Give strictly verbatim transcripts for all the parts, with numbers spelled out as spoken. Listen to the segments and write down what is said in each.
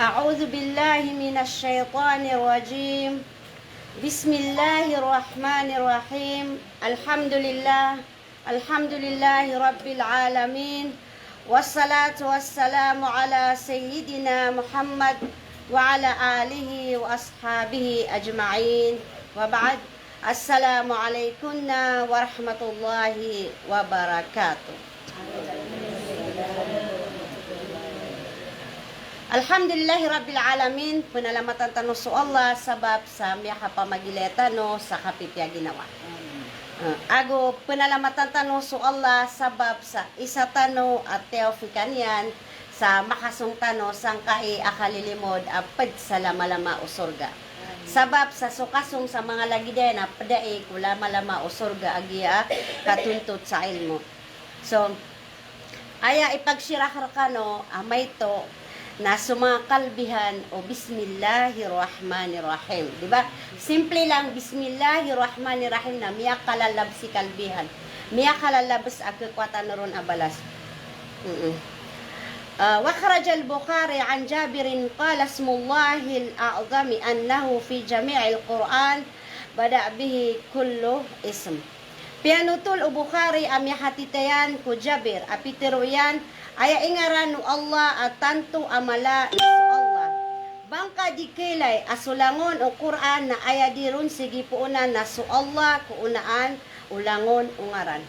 أعوذ بالله من الشيطان الرجيم. بسم الله الرحمن الرحيم. الحمد لله. الحمد لله رب العالمين. والصلاة والسلام على سيدنا محمد وعلى آله وأصحابه أجمعين. وبعد. Assalamu alaykum warahmatullahi wabarakatuh. Alhamdulillahi Rabbil Alamin, penalamatan tano so Allah sabap sa miyakapamagilaya tano sa kapipiya ginawa. Ah, ago penalamatan tano so Allah sabap sa isa tano a tiyawfikan iyan sa makasong tano sangkai a kalilimod a ped sa lamalama o sorga. Sabap sa so kasong sa manga lagid iyan a ped ai ko lamalama o sorga a giya katontot sa ilmo. So, aya ipagsirak rekano a maito na so manga kalbihan o Bismillahirrahmanirrahim. Di ba? Simple lang, Bismillahirrahmanirrahim na miyakalalabi si kalbihan. Miyakalalabi a kekuwatan ron a balas. Mm-mm. Ah, wa akhrajal Bukhari an Jabirin qala ismullahil a'zami annahu fi jami'il Qur'an bada bihi kullu ism. Piyanotol o Bukhari a miyahatitayan ko Jabir a pitero iyan, aya ingaran o Allah a tanto a mala na so Allah. Bangka di kaylay a so langon o Qur'an na aya di ron sigi poonan na so Allah ko onaan o langon o ngaran.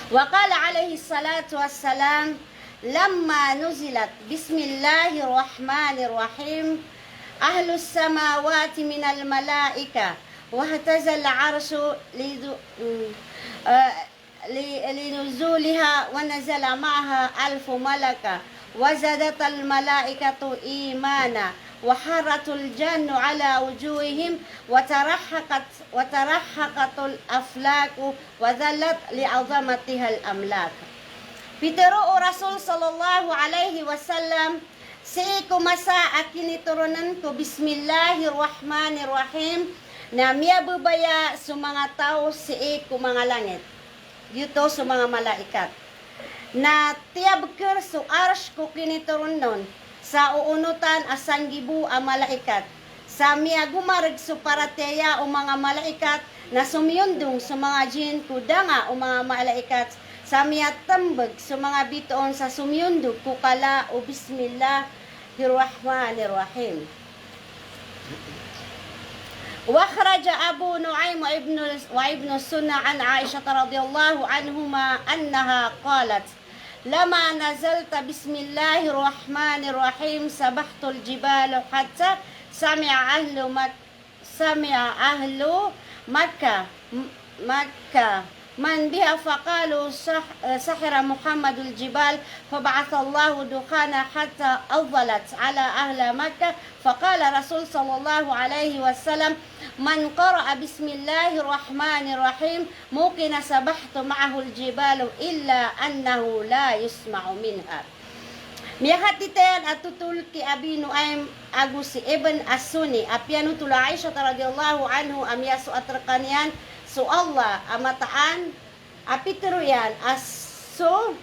Wa qala alayhis salatu wassalam, lamma nuzilat Bismillahirrahmanirrahim, ahlus samawati minal malaika, wahtazal arshu lidu-, mm, eh, li-, linuzuliha, wa nazala ma'aha alfu malaka, wa zadatal malaikatu imana, wa harratul jannu ala wujuhihim, wa tarahhaqat, wa tarahhaqatul aflaku, wa dhallat li'azamatihal amlak. Pitero o Rasul sallallahu alayhi wasallam, sii ko masa a kinitoronan ko Bismillahirrahmanirrahim, na miyababaya so manga taw sii ko manga langit. Giyoto so manga malaikat. Na tiyabker so Arsh ko kinitoron on, sa oonotan a sanggibo a malaikat. Sa miyagomareg so paratiyaya o manga malaikat, na somiyondong so manga jinn ko danga o manga malaikat, sa miyatembeg so manga bitoon sa somiyondog ko kala o Bismillahirrahmanirrahim. Wa akhraja Abu Nu'aym wa Ibnu, wa Ibnu Sunnah an Aishah radhiyallahu anhuma annaha qalat, "Lama nazalta bismillahirrahmanirrahim sabahtul jibala hatta sami'a ahlu Mak-, sami'a ahlu Makkah, M-, Makkah, man biha faqalu sah-, eh, sahira Muhammadul jibal, faba'athallahu dukhana hatta adhalat ala ahli Makkah, faqala Rasul sallallahu alaihi wasallam, man qara'a bismillahirrahmanirrahim, muqina sabahtu ma'ahul jibalu illa annahu la yusma'u minha." Miyakatitayan a totol ki Abi Nu'aym ago si Ibn As-Sunni a piyanotol o Aisha radhiyallahu anhu a miyasoat rekaniyan so Allah a mataan a pitero iyan a so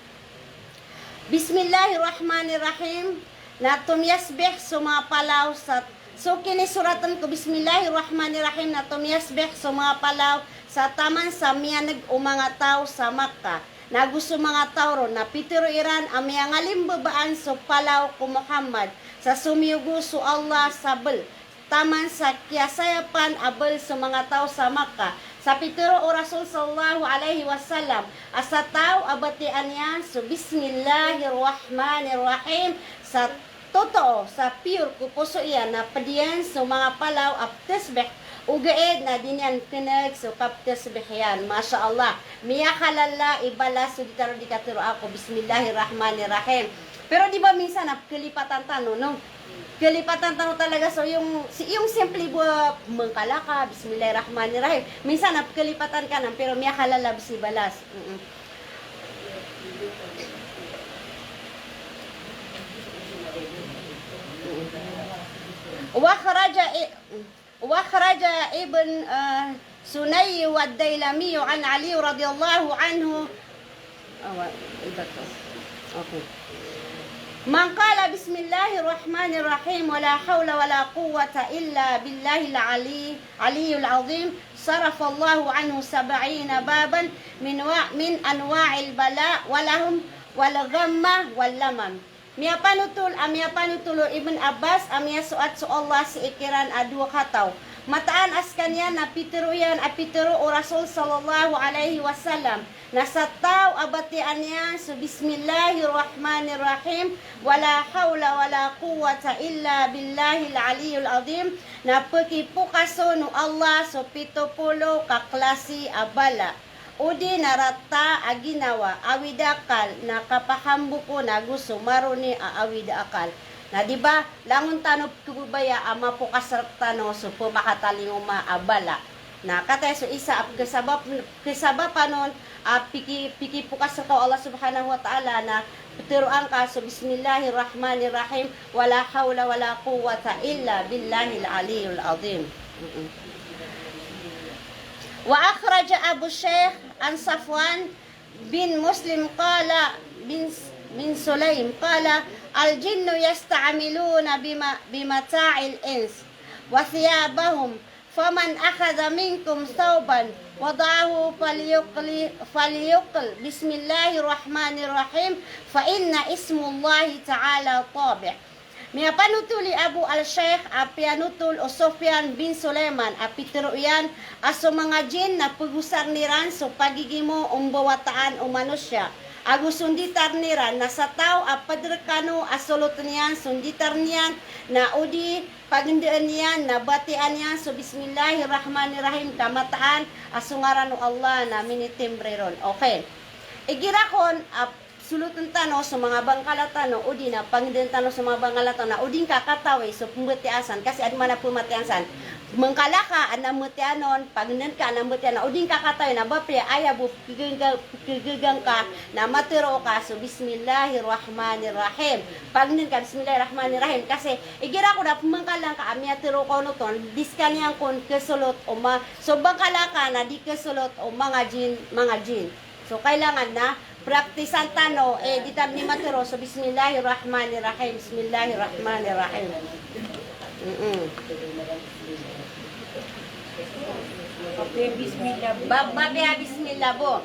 Bismillahirrahmanirrahim na tomiyasbih so manga palaw sa, so kinisoratan ko Bismillahirrahmanirrahim na tomiyasbih so manga palaw sa taman sa miyaneg o manga taw sa Makkah. Na go so manga taw ron na pitero iran a miyangalimbabaan so palaw ko Muhammad sa somiyogo so Allah sa bel. Taman sa kiyasayapan a bel so manga taw sa Makkah. Sa pitero o Rasul sallallahu alaihi wasallam a sa taw a batiyaan iyan so Bismillahirrahmanirrahim sa totoo, sa pure ko poso iyan na ped iyan so manga palaw a ptasbih, ogaid na di niyan keneg so kaptasbih iyan. Masha Allah. Miyakalala i balas o di tano di katero a ko Bismillahirrahmanirrahim. Pero di ba minsan na pkalipatan tano, no? Pkalipatan tano talaga so iyong, si iyong simple bo a mengkalaka, Bismillahirrahmanirrahim. Minsan na pkalipatan ka nan, pero miyakalala bo si balas. Mm-mm. Wa akhraja i-, wa akhraja Ibn, eh, Sunayy wa Daylami an Ali radhiyallahu anhu. Ah, wa-, iba to. Okay. Man qala bismillahir rahmanir rahim wa la hawla wa la quwwata illa billahil ali-, aliyyil azim, sarafallahu anhu sab'ina baban min wa-, min anwa'il bala wa lahum wal ghamma wal lamam. Miyapanotol, a miyapanotol o Ibn Abbas, a miyasoat so Allah sii kiran a dowa kataw. Mataan a skaniyan na pitero iyan a pitero o Rasul sallallahu alaihi wasallam. Na sa taw a batiyaan iyan so Bismillahir Rahmanir Rahim, wa la hawla wa la quwwata illa billahil aliyyil azim, na pekipokason o Allah so pito polo ka klasi a bala. Odi na rata a ginawa, awid a akal, na kapakamboko na go so maroni a awid a akal. Na di ba, langon tano pekebebaya a mapokas rektano so pemakatalingoma a bala. Na kataya so isa a kesabap-, kesabapan on a piki-, pikipokas reka o Allah Subhanahu wa Ta'ala na peteroan ka so Bismillahir Rahmanir Rahim, wa la hawla wa la quwwata illa billahil aliyyil azim. Mm-mm. Wa akhraja Abu Shaykh an Safwan bin Muslim qala bin, bin Sulaym qala, al-jinnu yasta'maluna bima-, bimata'il ins wa thiyabahum, faman akhadha minkum thawban wada'ahu falyuqli-, falyuqul bismillahir rahmanir rahim, fa inna ismallahi ta'ala tabi'. Miyapanotol i Abu al-Shaykh a piyanotol o Sufyan bin Sulaiman a pitero iyan a so manga jin na pegosaren iran so pagigimo o mbawataan o manosiya. Ago so nditaren iran na sa taw a ped rekano a soloten iyan so nditaren iyan na odi pagendeen iyan na batiyaan iyan so Bismillahir Rahmanir Rahim ka mataan a so ngaran o Allah na minitimbre ron. Okay. Igira kon a soloten tano so manga bangkala tano, odi na pangenden tano so manga bangkala tano, na odi ngka katawi so pembatiya san, kasi aden man a pembatiya san. Mangkala ka, adn a mbatiya on, pangenden ka, adn a mbatiya on, na odi ngka katawi, na ba piya aya bo pekegega-, pekegegangka, na matero ka so Bismillahirrahmanirrahim. Pangenden ka Bismillahirrahmanirrahim. Kasi igira ko na pembangkala ngka a miyatero ka on oto, di sekaniyan kon kesolot o ma-, so bangkala ka na di kesolot o manga jin, manga jin. So, kailangan na praktisan tano, eh, di tano di matero so Bismillahirrahmanirrahim, Bismillahirrahmanirrahim. Mm-mm. Okay, bismillah. Ba-, ba-, ba-, bismillah bo.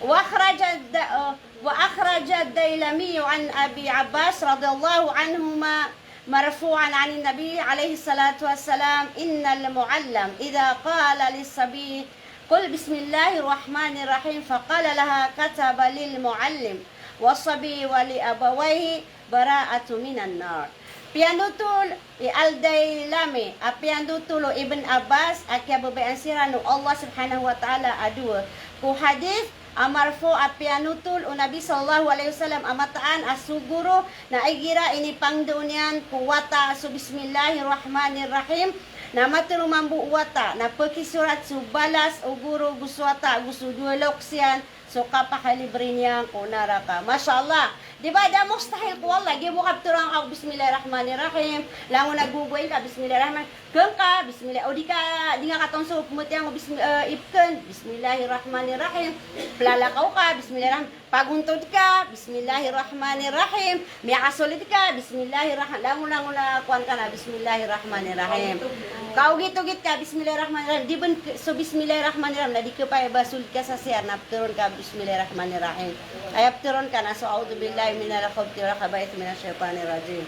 Wa akhraja da-, uh, wa akhraja Dailami an Abi Abbas radhiyallahu anhuma marfu'an anin Nabi alayhi salatu wassalam, "Innal mu'allim idha qala lis-sabi, 'Qul bismillahir rahmanir rahim,' faqala laha, kataba lil mu'allim was-sabi wa li abawayhi bara'atun minan nar." Piyanotol i Al-Dailami a piyanotol o Ibn Abbas a kiyababayaan siran o Allah subhanahu wa ta'ala a dowa ko hadith a marfu' a piyanotol o Nabi sallallahu alayhi wasallam a mataan a so goro na igira inipangenden iyan ko wata so Bismillahirrahmanirrahim, na matero mambo o wata, na pekisorat so balas o goro go so wata, go so dowa loks iyan, so kapakalibre niyan ko naraka. Masha Allah. Di ba, da mustahil ko Allah, giya bo kapteroan ka o Bismillahirrahmanirrahim, langon a gogoin ka, Bismillahirrahman-, Kengka, bismillah. O di ka, di nga katawan so pembatiya o bismi-, eh, ipken. Bismillahirrahmanirrahim. Pelalakaw ka, bismillahirrahman-, pagontod ka, bismillahirrahmanirrahim. Miyakasolid ka, bismillahirrahman-, langon, langon a kowan ka na, bismillahirrahmanirrahim. Kaogitogit ka, bismillahirrahmanirrahim. Di ben ke-, so bismillahirrahmanirrahim na di kepaya ba solid ka sa siyar na peteron ka, bismillahirrahmanirrahim. Aya peteron ka na so, a'udhu billahi minal khubuthi wal khaba'ith minash shaytanir rajim.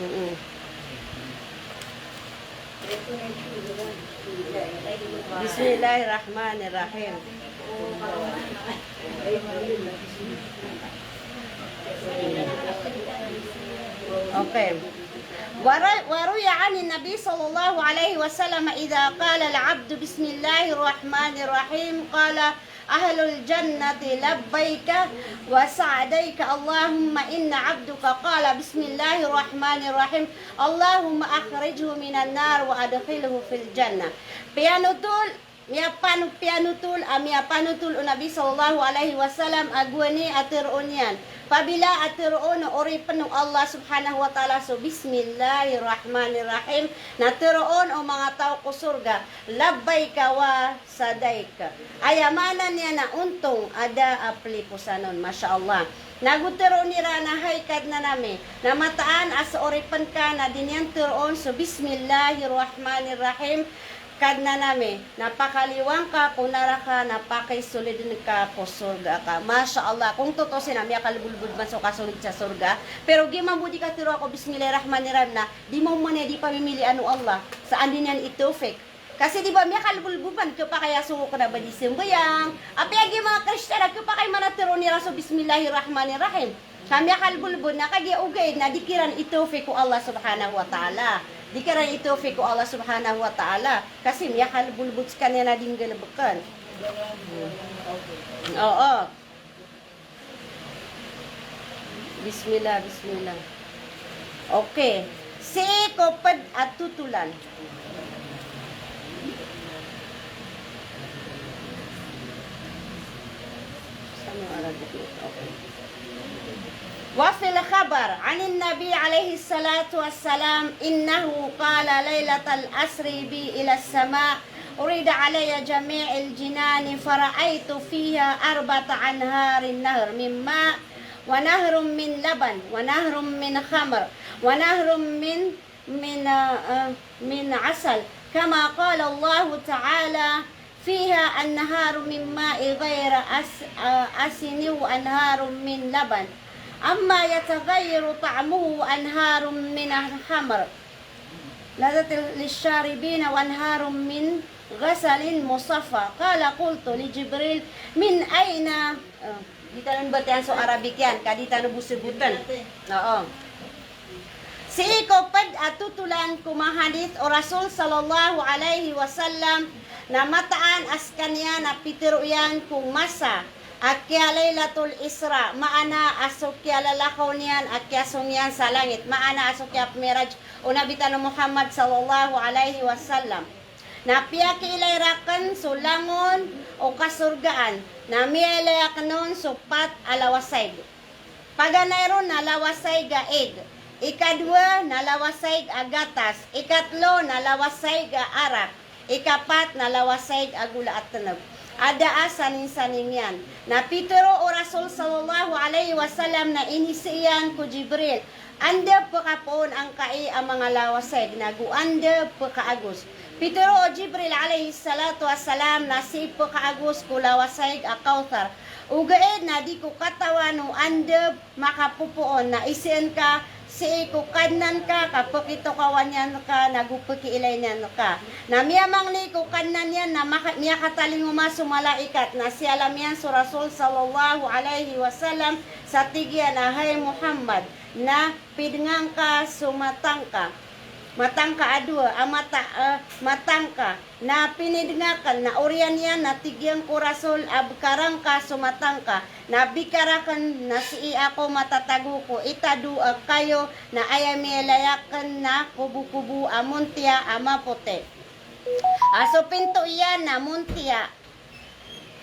Mm-mm. Bismillahirrahmanirrahim. Okay. Wa ra-, wa ruwiya anin Nabi sallallahu alayhi wasallam, idha qala al-abdu bismillahirrahmanirrahim, qala ahlul jannati labbaika wa sa'daika, Allahumma inna abduka qala bismillahirrahmanirrahim, Allahumma akhrijhu minan nar wa adkhilhu fil jannah. Piyanotol, miyapano-, piyanotol, a miyapanotol o Nabi sallallahu alayhi wasallam a gowani a teroon iyan. Apabila a teroon o oripen o Allah subhanahu wa ta'ala so Bismillahirrahmanirrahim, na teroon o manga taw ko sorga, labbaika wa sa'daik. Aya maana niyan na ontong a da a peliposan on. Masha Allah. Na go teroon iran a hay Kadnan ami, na mataan a so oripn ka na di niyan teroon so Bismillahir Rahmanir Rahim, Kadnan ami, na pakaliwang ka ko naraka, na pakisolidn ka ko sorga ka. Masha Allah, kon totosi na miyakalbolbod man so kasolid sa sorga. Pero giya mambo di ka teroa ko Bismillahir Rahmanir Rahim na di mo man di pamimilian o Allah. Sa anda niyan i tawfik. Kasi di ba miyakalbolbod man, khapakay a so kna ba di sambayang. Apiya giya manga Kristiyan a khapakay man a teroon iran so Bismillahir Rahmanir Rahim. Ka miyakalbolbod na kagiya ogaid na di kiran i tawfik o Allah Subhanahu wa Ta'ala. Di kiran i tawfik o Allah Subhanahu wa Ta'ala. Kasi miyakalbolbod skaniyan a di nggalbkn. Oo. Bismillah, bismillah. Okay. Sii ko pd a totolan. Sa Arabic nito. Okay. وفي الخبر عن النبي عليه الصلاة والسلام إنه قال ليلة الأسري بي إلى السماء عرض علي جميع الجنان فرأيت فيها أربعة أنهار، نهر من ماء، ونهر من لبن، ونهر من خمر، ونهر من، من، آه، من عسل، كما قال الله تعالى: فيها أنهار من ماء غير أس-، آه، آسن وأنهار من لبن، أما يتغير طعمه، وأنهار من خمر لذة للشاربين وأنهار من عسل مصفى. قال: قلت لجبريل: من أين؟ Ah, di tano batiyan so Arabic iyan, ka di tano bo sabotn. Oo. Sii ko pd a totolan ko manga hadith o Rasul sallallahu alaihi wasallam na mataan a skaniyan na pitharo iyan ko masa a kiya Laylatul Isra, maana a so kiyalalakaw niyan a kiyasong iyan sa langit, maana a so kiyapmiraj o Nabi tano Muhammad sallallahu alaihi wasallam. Na piyakiilay rakn so langon o kasorgaan, na miyailay akn on so pat a lawasaig. Paganay ron na lawasaig a ig. Ikadowa na lawasaig a gatas. Ikatlo na lawasaig a arak. Ikapat na lawasaig a gola a tnb. A da a saningsaning iyan. Na pitharo o Rasul sallallahu alaihi wasallam na inisii iyan ko Jibril, anda pkapoon angkai a manga lawasaig, nago anda pkaagos. Pitharo o Jibril alayhis salatu wassalam na sii pkaagos ko lawasaig a Kawthar. Ogaid na di ko katawan o anda makapopoon, na isaan ka sii ko Kadnan ka, ka pkitokawan iyan rka, nago pkiilay niyan rka. Na miyamangni ko Kadnan iyan, na maka-, miyakatalingoma so malaikat, na siyalam iyan so Rasul sallallahu alaihi wasallam, sa tig iyan a, hay Muhammad, na pidnga ngka so mata ngka, mata ngka a dowa, a mata, eh, mata ngka, na pinidnga akn, na oriyan iyan, na tig iyan ko Rasul a bkara ngka so mata ngka, na bikara akn, na sii ako matatago ko itado a kayo, na aya miyailay akn na kobokobo a montiya a mapoti. A so pinto iyan na montiya.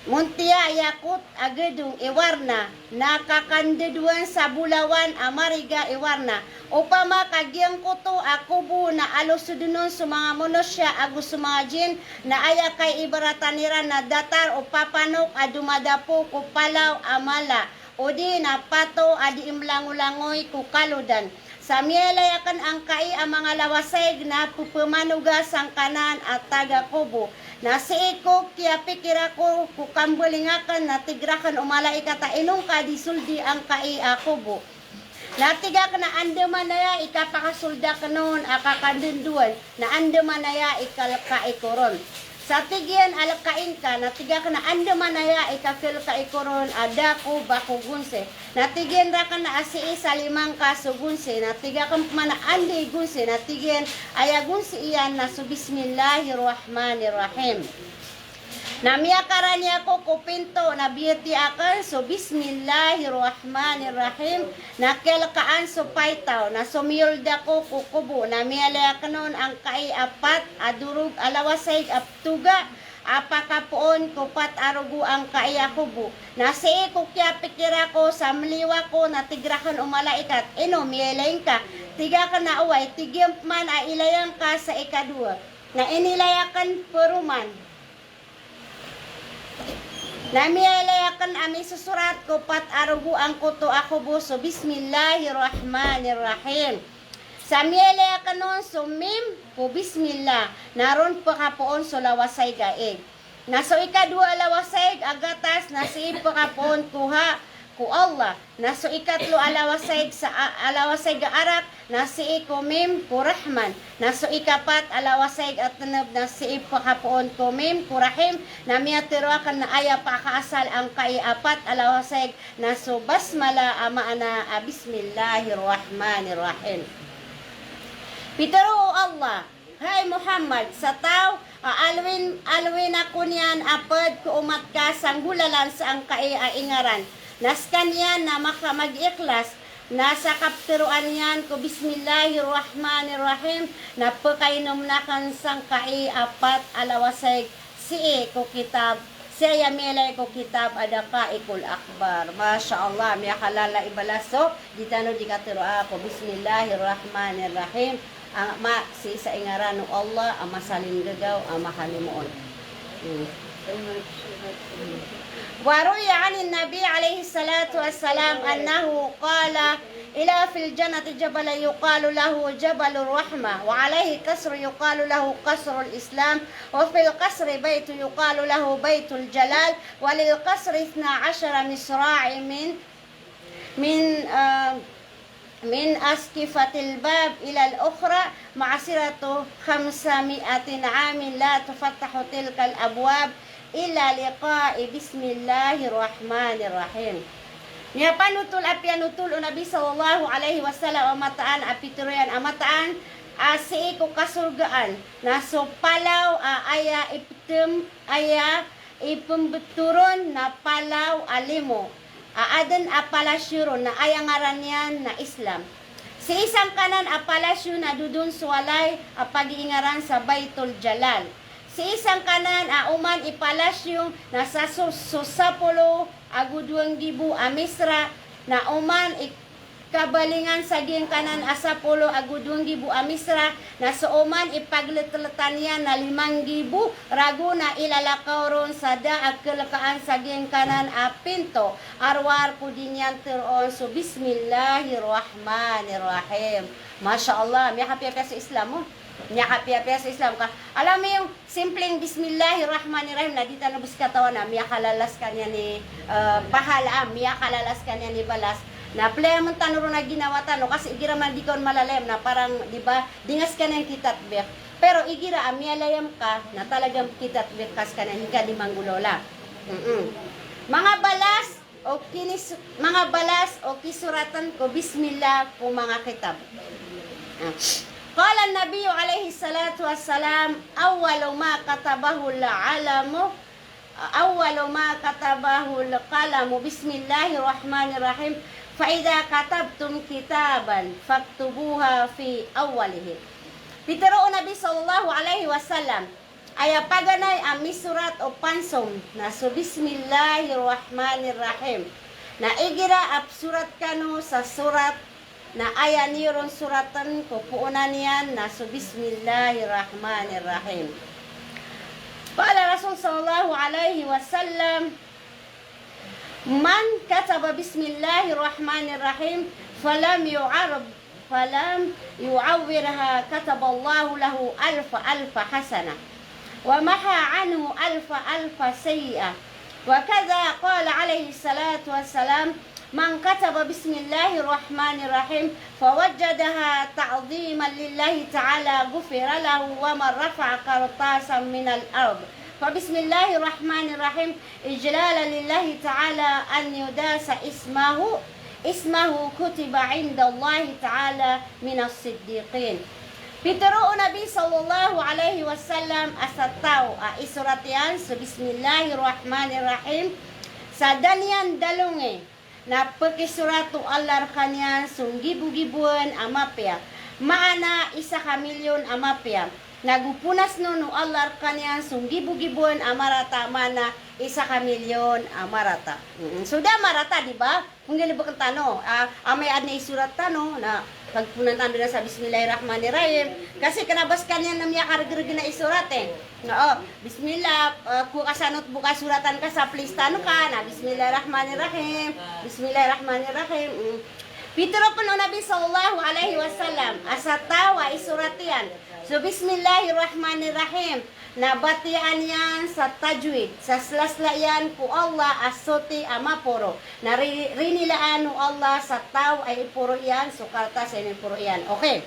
Montiya a yakot a gadong i warna, na kakandadowan sa bolawan a mariga i warna. Opama ka giyangkoto a kobo na alosodn on so manga manosiya ago so manga jinn, na aya kaibaratan iran na datar o papanok a domadapo ko palaw a mala, odi na pato a dii mlangolangoy ko kalodan. Sa miyailay akn angkai a manga lawasaig na pphamanoga sangkanan a taga kobo. Na sii ko kiyapikir ako ko kambaling akn na tig rakn o malaikat a ino ngka di soldi angkai a kobo. Na tig akn a andamanaya i kapakasold akn on a kakandadowan, na andamanaya i kalkai ko ron. Sa tig iyan a lkai ngka, na tig akn a andamanaya i kakalkai ko ron a da ko ba ko gonsi. Na tig iyan rakn a sii sa lima ngka so gonsi, na tig akn pman a anda i gonsi, na tig iyan a aya gonsi iyan na so Bismillahir Rahmanir Rahim. Na miyakarani ako ko pinto, na biyatiya akn so Bismillahir Rahmanir Rahim, na kiyalkaan so paitaw, na somiyold ako ko kobo, na miyailay akn on angkai a pat a dorog a lawasaig a ptoga, a pakapoon ko pat a rogo angkai a kobo. Na sii ko kiyapikir ako sa mliyo ako na tig rakn o malaikat, ino miyailay ngka? Tig akn a oway, tig iyan pman a ilaya ngka sa ikadowa. Na inilaya akn paroman. Na miyailay akn a misosorat ko pat a rogo angkoto a kobos so Bismillahir Rahmanir Rahim. Sa miyailay akn on so mim ko Bismillah, na ron pkapoon so lawasaig a ig. Na so ikadowa a lawasaig a gatas na sii pkapoon ko ha ko Allah. Na so ikatlo a lawasaig sa a, a lawasaig a arak na sii ko mim ko Rahman. Na so ikapat a lawasaig a tnb na sii pkapoon ko mim ko Rahim. Na miyatharo akn na aya pakaasal angkai a pat a lawasaig na so basmala a maana a Bismillahir Rahmanir Rahim. Pitharo o Allah, hay Muhammad, sa taw a aloin, aloin ako niyan a pd ko omat ka sa nggolalan sa angkai a ingaran, na skaniyan na maka-, mag-ikhlas, na sa kaptharoan iyan ko Bismillahir Rahmanir Rahim, na pkainomen akn sangkai a pat a lawasaig sii ko kitab, sii a miyailay ko kitab a Daqaiqul Akhbar. Masha Allah, miyakalala i balas so, di tano di katharo a ko Bismillahir Rahmanir Rahim. A, ma, sii sa ingaran o Allah a masalinggagaw, a makalimoon. Hmm. وروي عن النبي عليه الصلاة والسلام أنه قال: إلى في الجنة جبلا يقال له جبل الرحمة، وعليه قصر يقال له قصر الإسلام، وفي القصر بيت يقال له بيت الجلال، وللقصر اثنا عشر مصراع من، من، آه، من أسقفة الباب إلى الأخرى مسيرة خمسمائة عام لا تفتح تلك الأبواب إلا لقاء بسم الله الرحمن الرحيم. Miyapanotol a piyanotol o Nabi sallallahu alaihi wasallam a mataan a pitharo iyan a mataan a sii ko kasorgaan na so palaw a aya iptm, aya ipmbtho ron na palaw a limo a adn a palasyo ron na aya ngaran iyan na Islam. Sii sangkanan a palasyo na dodon so walay a pagiingaran sa Baitul Jalal. Sii sangkanan a oman i palasyo na sa so, so sapolo ago dowa nggibo a misra na oman i kabalingan sa giyangkanan a sapolo ago dowa nggibo a misra, na so oman i pagltltan iyan na lima nggibo ragon a ilalakaw ron sa da a klkaan sa giyangkanan a pinto a rowar ko di niyan tharoon so Bismillahir Rahmanir Rahim. Masha Allah, miyakapiyapiya so Islam, o. Miyakapiyapiya so Islam ka. Alam iyo, simpleng Bismillahir Rahmanir Rahim na di tano bo sii katawan a miyakalala skaniyan i, eh, pahala, a miyakalala skaniyan i balas. Na playamen tano ron a ginawa tano, kasi igira man di ka on malalayam na parang, di ba, di nga skaniyan kitatbik. Pero igira a miyalayam ka, na talagang kitatbik ka skaniyan, di ka di manggolawla. Mm-mm. Manga balas, o kinis-, manga balas o kisoratn ko bismillah ko manga kitab. Ah. Qala an-Nabi alayhis salatu wassalam, "Awwalu ma katabahul alamu, awwalu ma katabahul qalamu, bismillahir rahmanir rahim, fa idha katabtum kitaban faktubuha fi awwalihi." Pitharo o Nabi sallallahu alayhi wasallam, aya paganay a misorat o pansom na so Bismillahir Rahmanir Rahim. Na igira a psorat kano sa sorat na aya niyo ron soratn ko poonan iyan na so Bismillahir Rahmanir Rahim. Qala Rasul sallallahu alayhi wasallam, "Man kataba Bismillahir Rahmanir Rahim falam yu'arb-, falam yu'awwirha kataballahu lahu alfa, alfa hasanah, wa maha anhu alfa, alfa sayyi'ah." Wa kadha qala alayhis salatu wassalam, "Man kataba Bismillahir Rahmanir Rahim fawajjadaha ta'dhiman lillahi ta'ala ghufira lahu, wa man rafa'a qartasan minal ard fa Bismillahir Rahmanir Rahim ijlalan lillahi ta'ala an yudasa ismahu, ismahu kutiba indallahi ta'ala minas siddiqin." Pitharo o Nabi sallallahu alayhi wasallam a sa taw a isorat iyan so Bismillahir Rahmanir Rahim sa da niyan dalongi, na pkisorat o Allah rkaniyan so nggibogiboan a mapiya, maana isa ka milyon a mapiya. Na go ponas on o Allah rkaniyan so nggibogiboan a marata, maana isa ka milyon a marata. Mm, so da marata, di ba? Pnggalbkn tano, ah, amay adn a isorat tano, na Pagponan tano dn sa Bismillahirrahmanirrahim. Kasi kna ba skaniyan na miyakaregreg na isorat, eh. Oo, Bismillah, eh, kowa ka sa notebook ka, soratan ka sa plis tano ka, na Bismillahirrahmanirrahim. Bismillahirrahmanirrahim. Mm. Pitharo pn o Nabi sallallahu alaihi wasallam, a sa taw a isorat iyan so Bismillahirrahmanirrahim, na batiyaan iyan sa tajwid, sa slasla iyan ko Allah a soti a maporo. Na ri-, rinilaan o Allah sa taw a iporo iyan so kartas a iniporo iyan. Okay.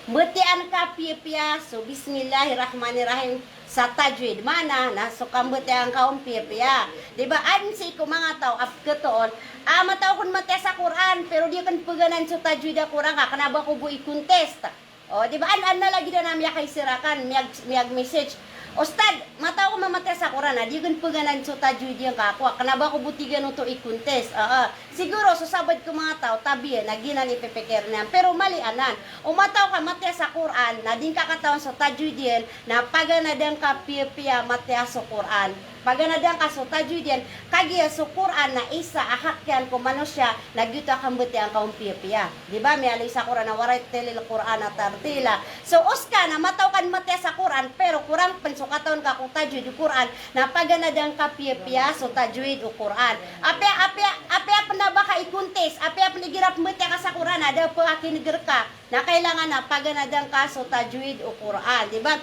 Mbtiyaan ka piyapiya so Bismillahirrahmanirrahim sa tajwid. Maana na so kambtiyaan ka on piyapiya. Di ba, adn sii ko manga taw a pkhatoon a mataw kon matiya sa Qur'an, pero di akn paganan so tajwid a Qur'an ka, kna ba ko bo i-contest. O, di ba, an, an na lagid a miyakaisir akn, miyag-, miyag-message. Ustad, mataw ko mamatiya sa Qur'an, a di akn paganan so tajwid iyan ka, ako, kna ba ko bo tig iyan oto i-contest. Oo. Siguro so sabaad ko manga taw, tabiya na giyanan i pipikir niyan. Pero mali anan. O mataw ka matiya sa Qur'an, na di ngka katawan so tajwid iyan, na paganadan ka piyapiya matiya so Qur'an. Paganadan ka so tajwid iyan, kagiya so Qur'an na isa a hak iyan ko manosiya, na giyoto a kambtiyaan ka on piyapiya. Di ba? Miyaaloy sa Qur'an a warattilil Qur'ana tartila. So, oska na mataw ka matiya sa Qur'an, pero korang pn so katawan ka ko tajwid o Qur'an, na paganadan ka piyapiya so tajwid o Qur'an. Apiya, apiya, apiya pn a ba ka i-contest, apiya pn igira pmbatiya ka sa Qur'an, a da a pkakineg rka. Na kailangan na paganadan ka so tajwid o Qur'an, di ba?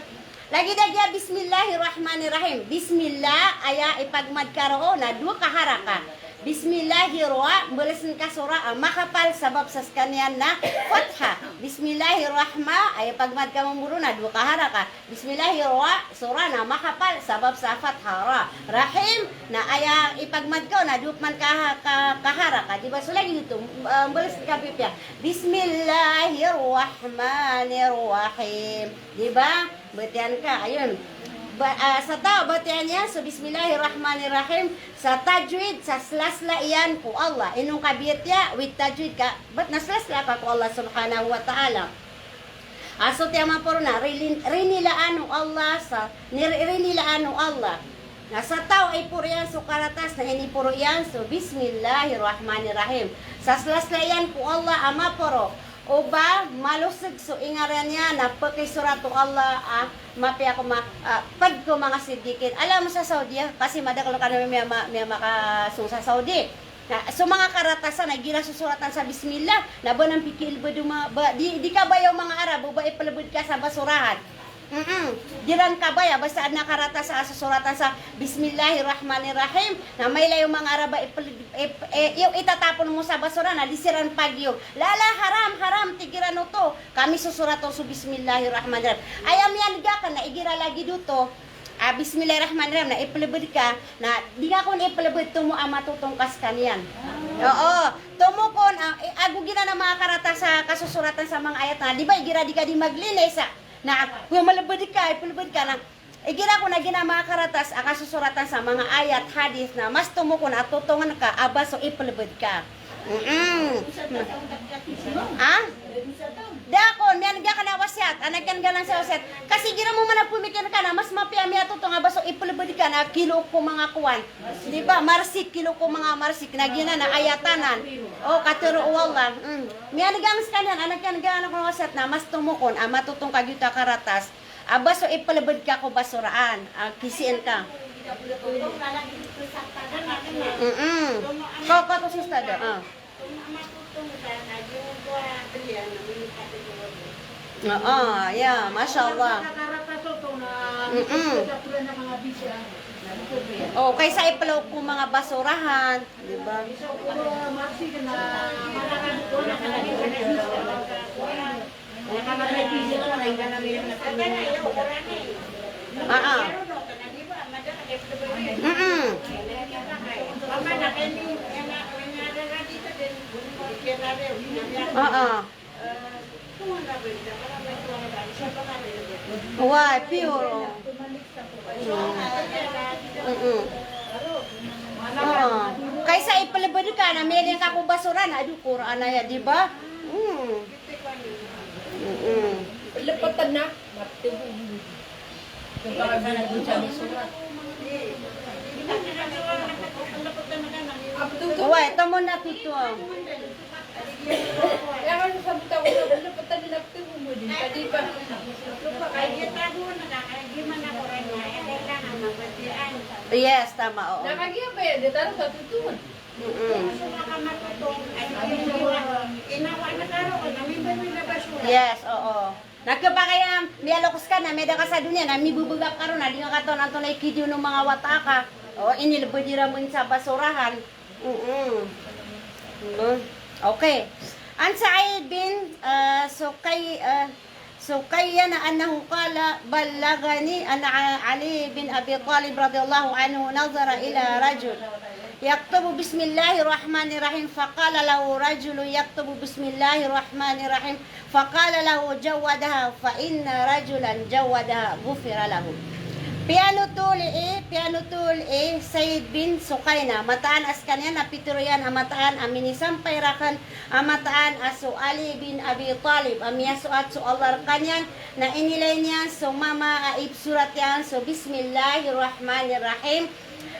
Lagid a giya Bismillahirrahmanirrahim. Bismillah, aya ipagmad ka roo na dowa ka haraka. Bismillahirra, mbalsn ka so ra a makapal sabap sa skaniyan na fatha. Bismillahirrahma, aya ipagmad ka mambo roo na dowa ka haraka. Bismillahirra, so ra na makapal sabap sa fatha ra. Rahim, na aya ipagmad ka on na dowa pman ka, ka, ka haraka. Di ba? So lagid oto, eh, mbalsn ka piyapiya. Bismillahirrahmanirrahim. Di ba? Batiyaan ka, ayun. Ba, ah, sa taw a batiyaan iyan so Bismillahirrahmanirrahim sa tajwid, sa slasla iyan ko Allah. Ino ngka biyatiya, with tajwid ka, bat na slasla ka ko Allah subhanahu wa ta'ala. A soti a maporo na, rilin-, rinilaan o Allah sa, nir-, rinilaan o Allah. Na sa taw a iporo iyan so karatas na iniporo iyan so Bismillahirrahmanirrahim. Sa slasla iyan ko Allah a maporo. O ba malosg so ingaran iyan na pkisorat o Allah a mapiya ko ma-, a, pd ko manga siddiqin. Alam mo sa Saudi, a, kasi madakl kano miya-, ma-, miyamakasong sa Saudi. Na so manga karatasan na igira sosoratan sa Bismillah, na ba nan pikilbd o ma-, ba, di, di kabaya o manga Arab o ba iplbd ka sa basorahan. Mm-mm. Di ran kabaya, basta adn a karatas a sosoratan sa Bismillahirrahmanirrahim, na mailay o manga Arab a ipl-, ip-, e, iyo, itatapon mo sa basorahan, na di siran pagiyog. Lala, haram, haram, tig iran oto. Kami sosorat o so Bismillahirrahmanirrahim. Aya miyan'g akn na igira lagid oto a Bismillahirrahmanirrahim na iplbd ka, na di ngka kon iplbd, tomo a matotong ka skaniyan. Oo. Tomo kon, a, i-, ago giyanan a manga karatas a kasosoratan sa manga ayat na, di ba, igira di ka di maglinis, a, na, pmalbd ka, iplbd ka na. Igira kon a giyanan a manga karatas a kasosoratan sa manga ayat, hadith na, mas tomo kon a totongn ka a ba so iplbd ka. Mm-mm. Ha? Da kon, miyan'g akn a wasiyat, anak iyan galang sa wasiyat. Kasi igira mo man a pmikiran ka na, mas mapiya miyatotong a ba so iplbd ka na kilok ko manga kowan. Di ba? Marsik, kilok ko manga marsik. Na giyanan a ayat anan. O, katharo o Allah. Mm. Miyan'g akn skaniyan, anak iyan galang ko wasiyat na, mas tomo kon a matotong ka giyoto a karatas a ba so iplbd ka ko basoraan. A, kisiin ka. Mm-mm. Ko, ko, ko, sista da. A. Oo, ya, masha Allah. Mm-mm. O, kaysa iplok ko manga basorahan, di ba? Ah, ah. Mm-mm. Ah, ah. Wa, pure. Mm. Mm-mm. Ah. Kaysa iplbd ka na miyailay ka ko basorahan, ado, Qur'an aya, di ba? Mm. Mm-mm. Lepatan na. Wa, ito mo na tutuwa. Kaya nga, sabot ako sa ulo, pati nila pati humuli. Pwede ba? Lupa, kaya tago na ka, kaya di man ako rin na, eh, kailangan mabatian. Yes, tama, oo. Nakagiya ba yan? Di taro sa tutuon. Mm-mm. Gusto na ka matutong, ay, inawa na karo ko, namimba nila basura. Yes, oo. Na khapakay a miyaloks ka na miyada ka sa doniya na mibebegak ka ron na di nga katawan antonaa i kidiyon o manga wata ka. O, inilebed iran man sa basurahan. Mm-mm. Mm. Okay. An Sa'id bin, ah, Sukay-, ah, Sukayyan annahu qala, "Ballaghani anna Ali bin Abi Talib radiyallahu anhu nadhara ila rajul yaktubu bismillahir rahmanir rahim, faqala lahu rajulun yaktubu bismillahir rahmanir rahim, faqala lahu jawwadaha, fa inna rajulan jawwadaha ghufira lahu." Piyanothol i, piyanothol i Said bin Sukayna, mataan a sekaniyan na pitharo iyan a mataan a minisampay rakn a mataan a so Ali bin Abi Talib a miyasoat so Allah rekaniyan, na inilay niyan so mama a ipsorat iyan so Bismillahir Rahmanir Rahim,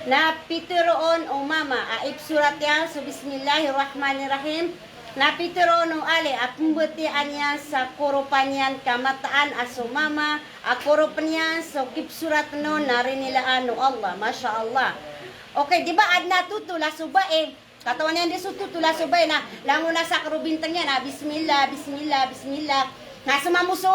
na pitharo on o mama a ipsorat iyan so Bismillahir Rahmanir Rahim, na pitharo on o Ali a pembatiyaan iyan sa koropan iyan ka mataan a so mama a koropan iyan so kipsorat on na rinilaan o Allah. Masha Allah. Okay, di ba aden a totol a so bae, katawan iyan di so totol a so bae na langon a sakaro bintang iyan na bismillah, bismillah, bismillah. Na so mama, so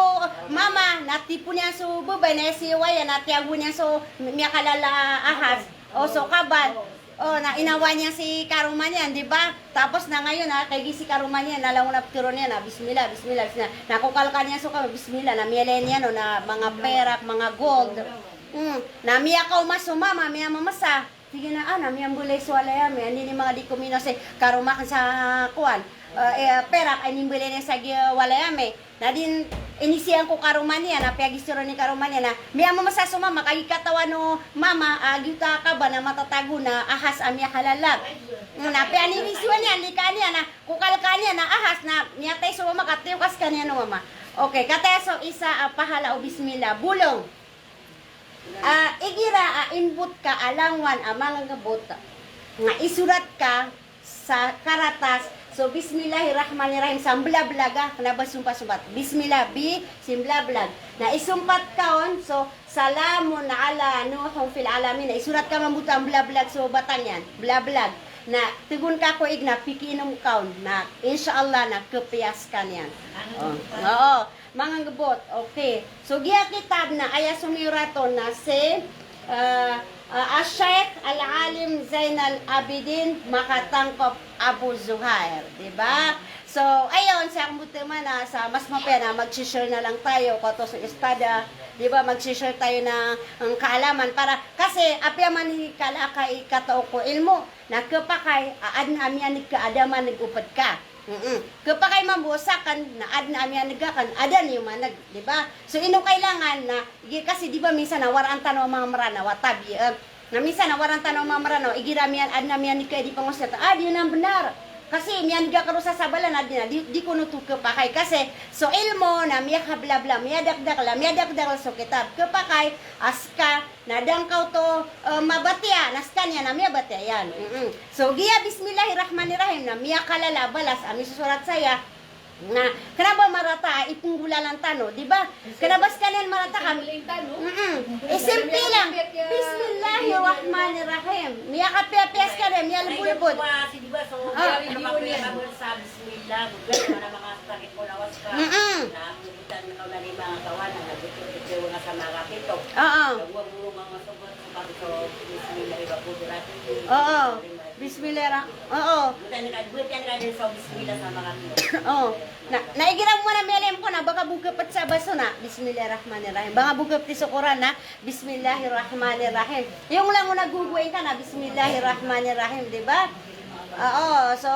mama na tipon iyan so babay na aya si waya na tiyago niyan so miyakalala a ahas o so kabal. O, na inawa niyan si karoma niyan, di ba? Tapos na ngayon, na kagiya si karoma niyan na langon a pitharo niyan na bismillah, bismillah, bismillah. Na kokalka niyan so kabal, bismillah, na miyalaya niyan on a manga perak, manga gold. Mm. Na miyakaoma so mama, miyamamesa. Tig iyan a, ah, na miyambolay so walay ami, anini manga di ko minao si karoma aken sa kowan, eh, eh, perak a inimbolay niyan sa giya walay ami. Na di, inisiyan ko karoma niyan, na piyagistoran i karoma niyan, na miyamamesa so mama, kagiya katawan o mama a giyoto a kabal na matatago na ahas a miyakalalag. Na piyaninisowan iyan, likaan iyan, na kokalka niyan a ahas, na miyatay so mama, katiyoka sekaniyan o mama. Okay, kataya so isa a pahala o bismillah, bolong. Ah, igira a imbot ka a langowan a manga ngebot, nga isorat ka sa karatas so Bismillahir Rahmanir Rahim sa mbelabelaga, kena ba sompat-sompat. Bismillah, bi, si mbelabelaga. Na isompat ka on so Salamun ala Nuhin fil alamin. Na isorat ka mambo oto a mbelabelaga so batang iyan. Mbelabelaga. Na tegon ka ko ig na pikiinom ka on. Na insha Allah na kepiya sekaniyan. O. Oo. Manga ngebot, okay. So giya kitab na aya somiyorat on na si, ah, ah, Al-Sheikh Al-Alim Zainal Abidin Makatangkop Abu Zuhair, di ba? So, ayon, sa kemboteman na sa mas mapiya na mag-share na lang tayo, koto so istada, di ba, mag-share tayo ng, ng kaalaman para, kasi apiya man i kala ka i katao ko ilmo, na kepakay a aden a miyaneg ka a da maneg o ped ka. Mm-mm. Kepakay mambo o saken na aden a miyaneg aken a da niyo maneg, di ba? So ino kailangan na, igi-, kasi di ba minsan na waraan tano a manga Meranaw a tabi, eh. Na minsan na waraan tano a manga Meranaw, igira miyan-, aden a miyaneg ka a di pangosiyat, ah, di nan benar. Kasi miyaneg ako ron sa sabala na di, na di, di kono oto kepakay. Kasi so ilmo na miyakabelabela, miyadakdakel, miyadakdakel so kitab. Kepakay a seka na da ngka oto, eh, mabatiya, na sekaniyan na miyabatiya iyan. Mm-mm. So, giya Bismillahir Rahmanir Rahim na miyakalala a balas a misosorat saya. Na kena ba marata a ipenggolalan tano, di ba? Kena ba sekaniyan marata ka. Mm-mm. Eh, simple lang. Bismillahir Rahmanir Rahim. Miyakapiyapiya sekaniyan, miyalebodlebod. Ah. Mm-mm. Oo. Oo. Bismillah ra-, oo. Oo. Na, na igira mo na miyalem ko na, baka bo kepet sa baso na. Bismillahirrahmanirrahim. Baka bo kepet so Quran na. Bismillahirrahmanirrahim. Yung lang mo naguguin ka na, Bismillahirrahmanirrahim, di ba? Oo, so,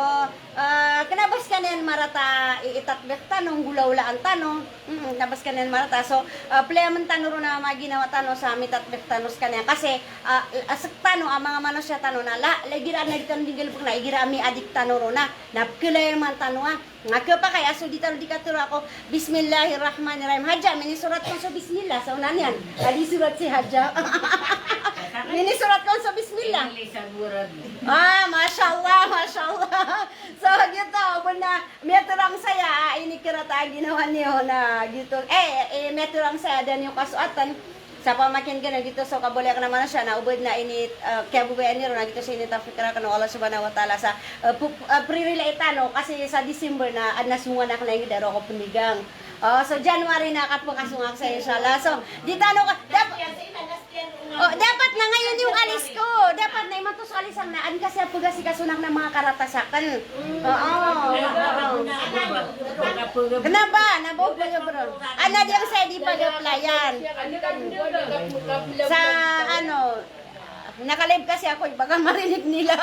ah, kena ba sekaniyan marata i-, itatbik tano, nggolawlaan tano. Mm, kena ba sekaniyan marata. So, ah, pelayamen tano ron a manga ginawa tano sa mitatbik tano sekaniyan. Kasi, ah, a sek tano a manga manosiya tano na la, la igira a di tano di nggalebek na, igira a miyadik tano ron na, na pekelayaman tano a. Nga kepakay a so di tano di katero ako, Bismillahirrahmanirrahim. Haja, minisorat ko so Bismillah, sa onan iyan. A di sorat si Haja. Minisurat ko so bismillah. Ini sa burad. Ah, masha Allah, masha Allah. So, giyoto, o ba na, miyatorang saya, ah, inikirat a ginawa niyo na giyoto. Eh, eh, miyatorang saya, da niyo kasoatan. Sa pamakineg na giyoto, so, kabaloy akn a manosiya na o ba na ini, eh, kiyababayaan niyo ron na giyoto, so, initawfiq rakn o Allah Subhanahu wa Ta'ala sa, eh, pu-, eh, pre-relay tano, kasi sa December na, adn a songowan akn a ingd a roo ako pndigang. Oh, so January na kapakasong ako saya, inshallah. So, di tano ka, dap-, oh, dapat na ngayon yung alis ko. Dapat na imanto so alis akn na, adn kasi a pag-asikaso akn a manga karata sakn. Oo. Kna ba, na ba, bro? Ana, di ang saya di pag-applyan. Sa, ano, naka-live kasi ako, baka marinig nila.